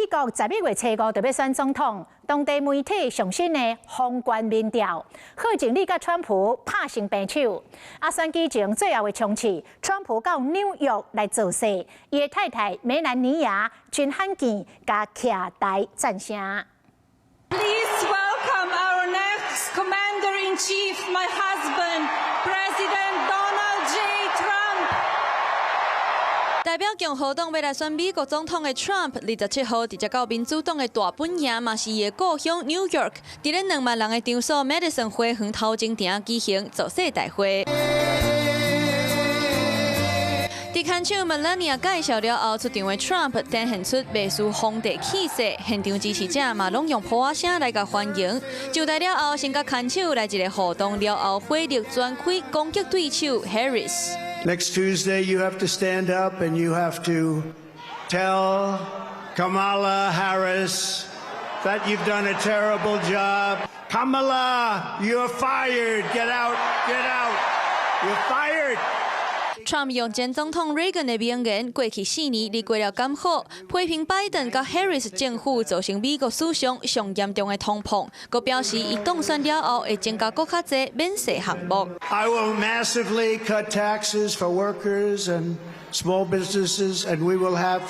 國11月初五就欲選總統，當地媒體上新的封關民調，賀錦麗佮川普拍成平手。啊，選舉前最後的衝刺，川普到紐約來造勢，伊的太太梅蘭妮亞真罕見，共徛台讚聲。 Please welcome our next Commander-in-Chief, my husband, President Donald J. Trump. 代表共和黨欲來選美國總統的 Trump，27號直接到民主黨的大本營，嘛是伊的故鄉 New York，佇咧2萬人的場所 Madison 花園頭前埕舉行造勢大會。佇牽手 Melania 介紹了後出場的 Trump，展現出袂輸皇帝氣勢，現場支持者嘛攏用噗仔聲來共歡迎。上台了後，先共牽手來一個互動了後，火力全開攻擊對手 Harris。 Next Tuesday, you have to stand up and you have to tell Kamala Harris that you've done a terrible job. Kamala, you're fired. Get out. Get out. You're fired. Trump 用前總統 Reagan 的名言，過去4年你過了敢好，批評拜登佮 Harris 政府造成美國史上上嚴重的通膨，閣表示伊當選了後會增加閣較濟免稅項目。 I will massively cut taxes for workers and small businesses, and we will have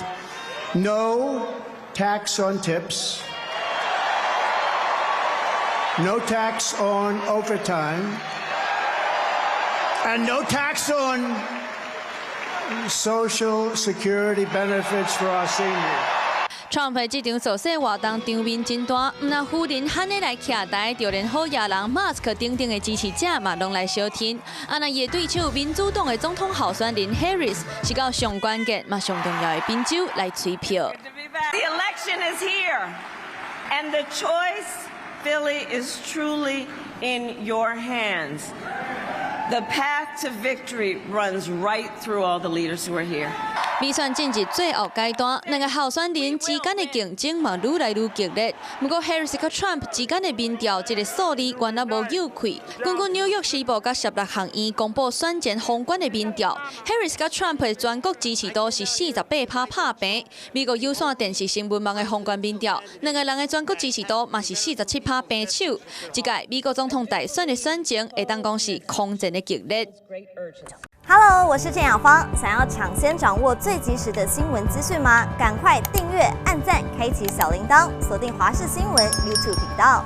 no tax on tips, no tax on overtime, and no tax on Social Security benefits for our seniors. Trump 的這場造勢活動場面真大，毋但夫人罕得來徛台，就連好野人馬斯克等等的支持者嘛，攏來相挺。啊，若伊的對手民主黨的總統候選人 Harris 是到上關鍵嘛上重要的賓州來催票。 The election is here, and the choice, Philly, is truly in your hands. The path to victory runs right through all the leaders who are here. 美選進入最後階段，兩个候選人之間的競爭嘛愈來愈激烈。毋過 Harris 佮 Trump 之間的民調，這个數字原來無有開。根據紐約時報佮暹粒學院公布選前封關的民調，Harris 佮 Trump 的全國支持度是48趴拍平。美國有線電視新聞網的封關民調，兩个人的全國支持度嘛是47趴平手。這屆美國總統大選的選情，會當講是空前的激烈。 Hello，我是鄭雅芳。想要搶先掌握最及時的新聞資訊嗎？趕快訂閱、按讚、開啟小鈴鐺，鎖定華視新聞 YouTube 頻道。